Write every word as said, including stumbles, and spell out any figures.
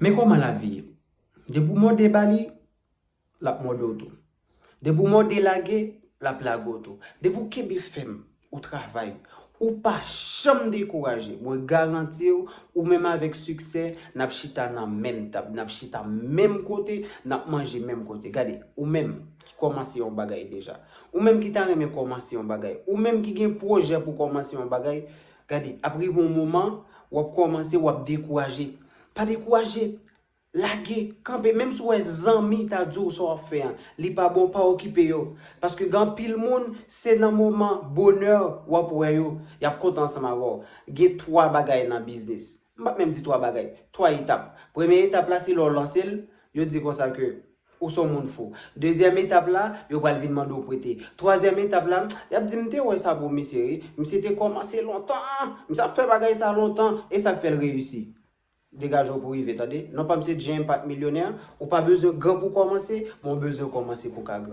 Men kòman lavi ye. Depi w mòde ba li, l ap mòde w tou. Depi w mòde lage, l ap lage w tou. Depi w kenbe fèm, ou travay, ou pa janm dekouraje, mwen garanti w, ou menm avèk siksè, n ap chita nan menm tab, n ap chita menm kote, n ap manje menm kote. Gade, ou menm ki kòmanse yon bagay deja, ou menm ki ta renmen kòmanse yon bagay, ou menm ki gen pwojè pou kòmanse yon bagay, gade, ap rive yon moman, w ap kòmanse, w ap dekouraje. Pa dekouraje. Lage, kanpe, menm si w wè zanmi ta di w sa w ap fè an, li pa bon, pa okipe yo. Paske gen anpil moun, se nan moman bonè w ap wè yo, y ap kontan ansanm avè w. Gen twa bagay nan biznis. M p ap menm di twa bagay, twa etap. Premye etap la, se lè w lanse l, yo di konsa ke ou se yon moun fou. Dezyèm etap la, yo pral vin mande w prete. Twazyèm etap la, y ap di, "M te wè sa pou misye, wi. Misye te kòmanse lontan. Misye ap fè bagay sa lontan. E sa k fè l reyisi." Degaje w pou rive, tande. Non pa m se Jay Impact Milyonè, ou pa bezwen gran pou kòmanse, men w bezwen kòmanse pou w ka gran.